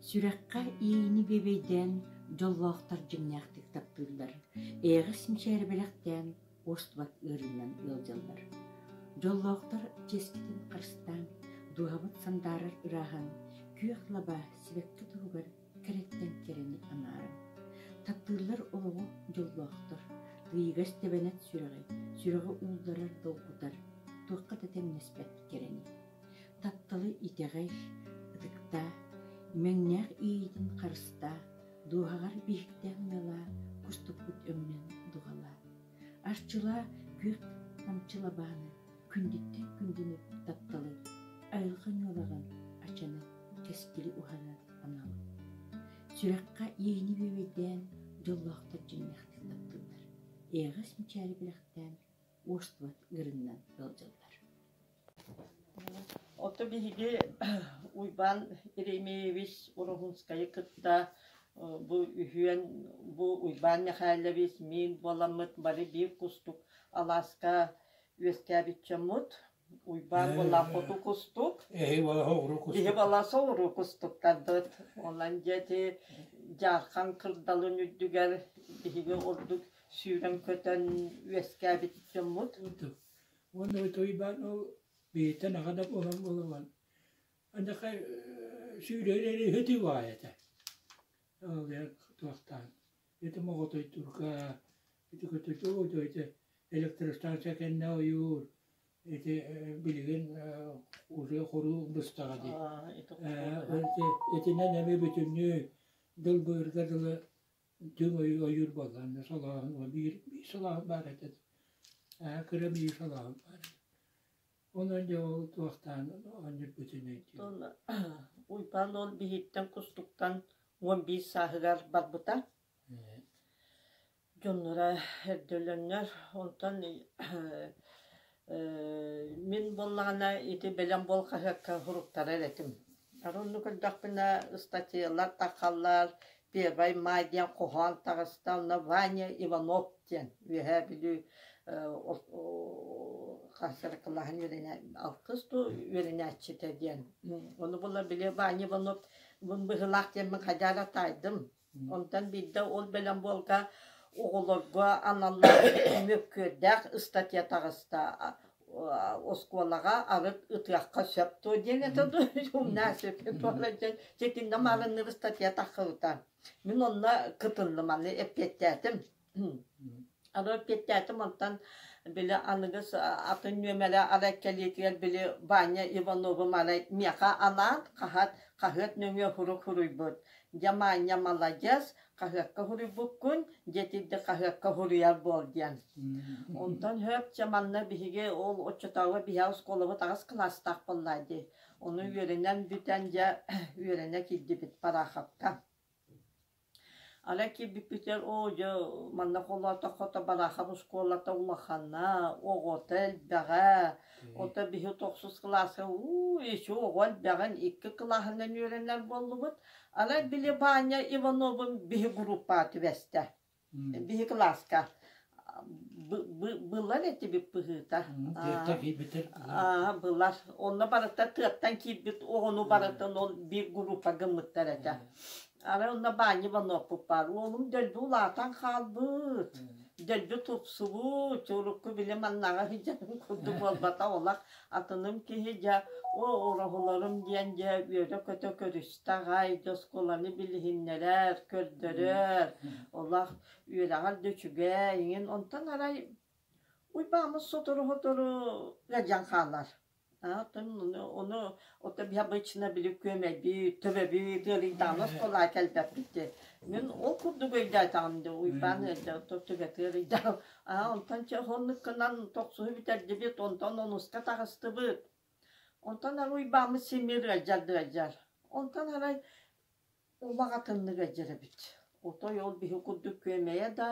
Сүрэххэ иэйиини бүөбэйдээн, дьоллоохтор дьиҥнээхтик таптыыллар, эйэҕэс мичээри бэлэхтээн, уостубат ыарыынан ыалдьаллар. Дьоллоохтор чиэскитин харыстаан, дууһабыт сандаарар ырааһын, күөх лаба сибэкки туһугар кэрэттэн кэрэни анааран. Таптыыллар олоҕу дьоллоохтор, тыйыгас тэбэнэт сүрэҕи, сүрэҕи уулларар долгутар, туохха да тэҥнэспэт кэрэни. Тапталы итэҕэй, ытыктаа, имэҥнээх иэйиитин харыстаа, дууһаҕар биһиктээх уйалаа, кустукпут өҥүнэн дуҕалаа. Арчылаа күөх намчы лабааны, күндүттэн күндүнү тапталы, айылҕа ньуолаҕын, ачаны, кэскили уһанар аналы. Сүрэххэ иэйини бүөбэйдээн, дьоллоохтор дьиҥнээхтик таптыыллар, эйэҕэс мичээри бэлэхтээн, уостубат ыарыынан ыалдьаллар. Ото биһиги Уйбаан Еремеевич Уруһунскайы кытта бу үһүөн бу Уйбаан Михайлович мин буоламмыт бары биир кустук алааска үөскээбит дьоммут. Уйбаан буолла хоту кустук. Эһи буола соҕуруу кустук. Биһи буола соҕуруу кустуктарбыт. Онон дьэ ити Дьаархан кырдалын үрдүгэр биһиги ордук сүүрэн-көтөн үөскээбит дьоммут. Уонна Уйбаан ол биһиттэн аҕа да буолан буолуон аныха сүүрэр эрэ үһү баай этэ. Ол туохтаан ити моҕотойдуурга ити көтүтүү ити электростанция кэннэ ойуур ити билигин уже хоруу быстаҕа дии. Итинэн эмиэ бүтүннүү дыл быырга дылы Түҥ ойуур буоллаҕына солооһун биир биир солооһун баар этэ ээ кыра биир солооһун баар этэ онон дьэ ол туохтаан оонньуурбутун өйдүүбүн. Уйбаан ол биһиттэн кустуктан 11 сааһыгар барбыта. Дьонноро эрдэ өлөннөр, онтон Мин буоллаҕына ити бэлэм буол хаһыакка суруктарар этим. Арай онно көрдөхпүнэ ыстатыйалар таххаллар, Первай май диэн хоһоон таҕыста, онно Ваня Иванов диэн Үөһээ Бүлүү хас эрэ кылааһын үөрэнэ алтыс дуу үөрэнээччитэ диэн. Ону була били Ваня Иванов быһыылаах диэммин хайдах таайдым. Онтон биирдэ ол бэлэм буолга оҕолорго аналлаах мөккүөрдээх ыстатыйа таҕыста. Оскуолаҕа арыт ытыахха сөп дуо диэн этэ дуу, умнаа сөп туола диэн ситиннэ маарынныыр ыстатыйа таххыбыта. Мин онно кытынным, аны эппиэттээтим. Аны эппиэттээтим, онтон били аныгыс атын нүөмэрэ арай кэлиитигэр били Ваня Ивановым арай миэхэ анаан хаһыат хаһыат нөҥүө сурук суруйбут. Дьэ, Маня, маладьыас, хаһыакка суруйбуккун, дьэ итинник хаһыакка суруйар буол диэн. Онтон хөп чэ манна биһиги ол оччотооҕу биһиэхэ оскуолабыт аҕыс кылаастаах буоллаа дии. Ону үөрэнэн бүтэн дьэ үөрэнэ киирдибит Бараховка. Арай киирбиппитигэр оо дьэ манна холоотоххо Барахов оскуолата улахана, оҕото элбэҕэ, Ото биһи тохсус кылааска уу еще оҕо элбэҕин икки кылааһынан үөрэнэр буоллубут. Арай били Ваня Ивановым биһи группаҕа түбэстэ. Биһи кылааска. Былар этибит быһыыта. Тыаттан киирбиттэр. Былар. Онно барыта тыаттан киирбит оҕону барытын ол биир группа гыммыттар этэ. Арай онно Баанньа Ивановпут баар. Уолум дөлбү улаатан хаалбыт. Дөлбү тупсубут. Урукку били маннаҕа сылдьарын курдук буолбатах. Олох атыным киһи дьэ о ороһуларым диэн дьэ үөрэ-көтө көрүстэ аҕай. Дьэ оскуоланы билиһиннэрэр, көрдөрөр. Олох үөрэҕэр да үчүгэй иҥин. Онтон арай Уйбааммыт сотору-сотору ыалдьан хаалар. Оттон ону ото обычно били күөмэйбит, төбөбүт ыарыйдаҕына оскуолаҕа кэлбэппит дии. Мин ол курдук өйдөөтөҕүм дии, Уйбаан ыалдьа төбөтө ыарыйдаҕа. Онтон чэ оннук гынан тохсуһу бүтэрдибит, онтон онуска таҕыстыбыт. Онтон арай Уйбааммыт симиир ыалдьар да ыалдьар. Онтон арай улаҕатыннык ыалдьар эбит. Отой ол биһи курдук күөмэйэ да.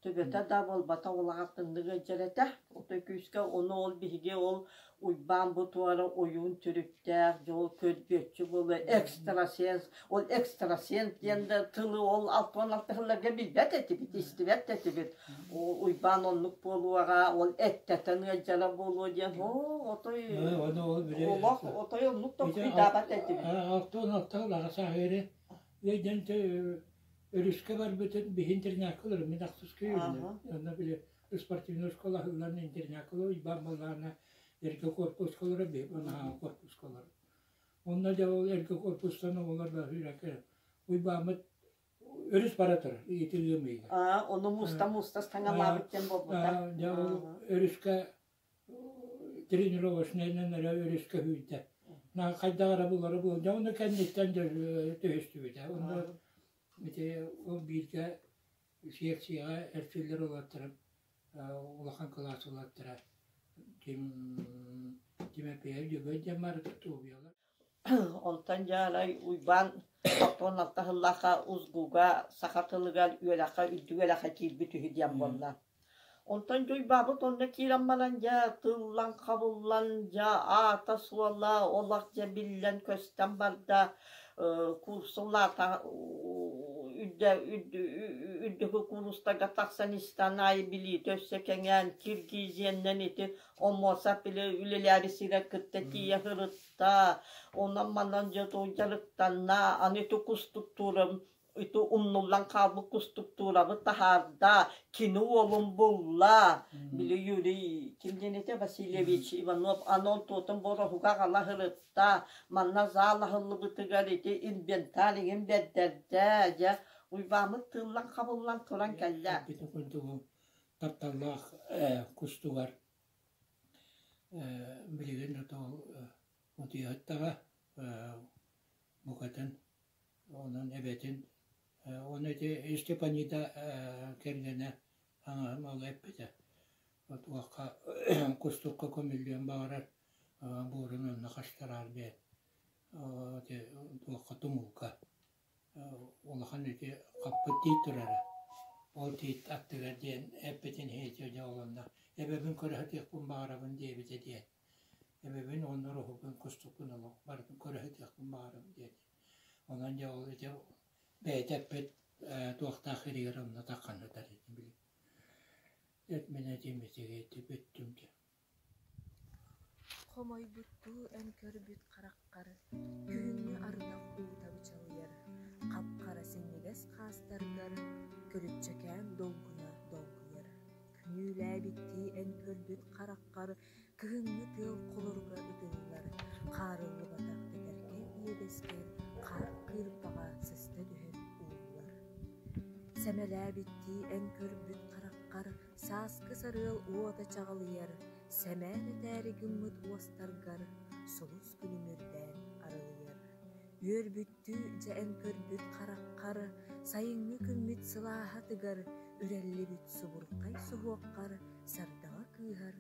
Төбөтө да буолбата улаҕаттыннык ыалдьар этэ. Отой күүскэ ону ол биһиги ол Уйбаан бу туора ойуун төрүттээх, дьол көрбүөччү буолуо, экстрасенс, ол экстрасенс диэн да тылы ол 66 сылларга билбэт этибит, истибэт да этибит. Ол Уйбаан оннук буолуоҕа, ол эттэтэн ыалдьара буолуо диэн, оо, отой олох отой оннук толкуйдаабат этибит. 66 сыл аҕа сааһыары Өйдөн өрүскэ барбытын биһи интернакка олорон мин ахсыска үүннүм. Онно били спортивнай школа аһыллан интернакка Уйбаан буоллаҕына эргэ корпуска олорор, биһи наһаа корпуска олорор. Онно дьэ ол эргэ корпустан оҕолор бары Уйбааммыт өрүс бара турар ити ыам ыйыгар. Аа, ону муста-муста саҥалаабыт диэн буолбута. Дьэ ол өрүскэ тренировочнайынан эрэ өрүскэ сүүрдэ. Хайдах эрэ булара буолла. Ону кэнниттэн түһүстүбүтэ. Онно ити ол бииргэ секцияҕа эрчиллэр уолаттарым улахан кылаас уолаттара Тим Тимофеев Дьөгүөр диэн баарыта туобуйалар. Онтон дьэ арай Уйбаан 66 сыллаахха УСГУга саха тылыгар үөрэххэ үрдүк үөрэххэ киирбит үһү диэн буолла. Онтон дьэ Уйбаабыт онно киирэн баран дьэ тыллан-хабыллан дьэ аата-суола олох дьэ биллэн-көстөн барда курсулаата үрдүкү куурустарга тахсан истэн аайы билиитэ өссө кэҥээн Киргизияннан ити Омуосап били үлэлээри сирэ кытта тиийэ сырытта, онон-манан дьэ дьарыктанна, аны ити кустуктуурум ити умнуллан хаалбыт кустуктуурабы таһаарда, кини уолун булла. Били Юрий ким диэн этэ Васильевич Иванов аны ол туотун бороһуга аҕала сырытта, манна зал аһыллыбытыгар ити инвентарь иҥин бэрдэрдэ, дьэ Уйбааммыт тыыллан-хабыллан туран кэллэ. Эппитин курдук тапталлаах кустугар билигин ол утуйаһыттаҕа букатын онон эбэтин уонна ити Степанида кэргэнэ аҥаһым ол эппитэ туохха кустукка көмүллүөн баҕарар буорун онно хастараар диэн туохха тумулга улахан ити хаппыт тиит турара. Ол тиит аттыгар диэн эппитин иһитиэ дьэ ол онно эбэбин көрө сатыахпын баҕарабын диэбитэ диэн. Эбэбин уонна уруһуйбун кустукпун олох барытын көрө сатыахпын баҕарабын диэти. Онон дьэ ол ити бэйэтэ эппит туохтаах иригэр онно таххан сытар этим били. Эт мин этим итиги бүттүм дьэ. Хомойбуттуу эн көрбүт хараххар күһүҥҥү ардах уута бычалыйар, хап-хара синньигэс хаастаргар көлүччэкээн долгуна долгуйар. Күнүүлээбиттии эн көрбүт хараххар кыһыҥҥы тыал холоруга ытыллар, хаарыллыбатах тэтэркэй иэдэскэр хаар кыырпаҕа сыста түһэн ууллар. Сэмэлээбиттии эн көрбүт хараххар Сааскы сарыал уота чаҕылыйар, сэмээн этээри гыммыт уостаргар сулус күлүмүрдээн арылыйар. Үөрбүттүү дьэ эн көрбүт хараххар, сайыҥҥы күммүт сылааһа тыгар, үрэллибит субурхай суһуоххар сардаҥа кыыһар.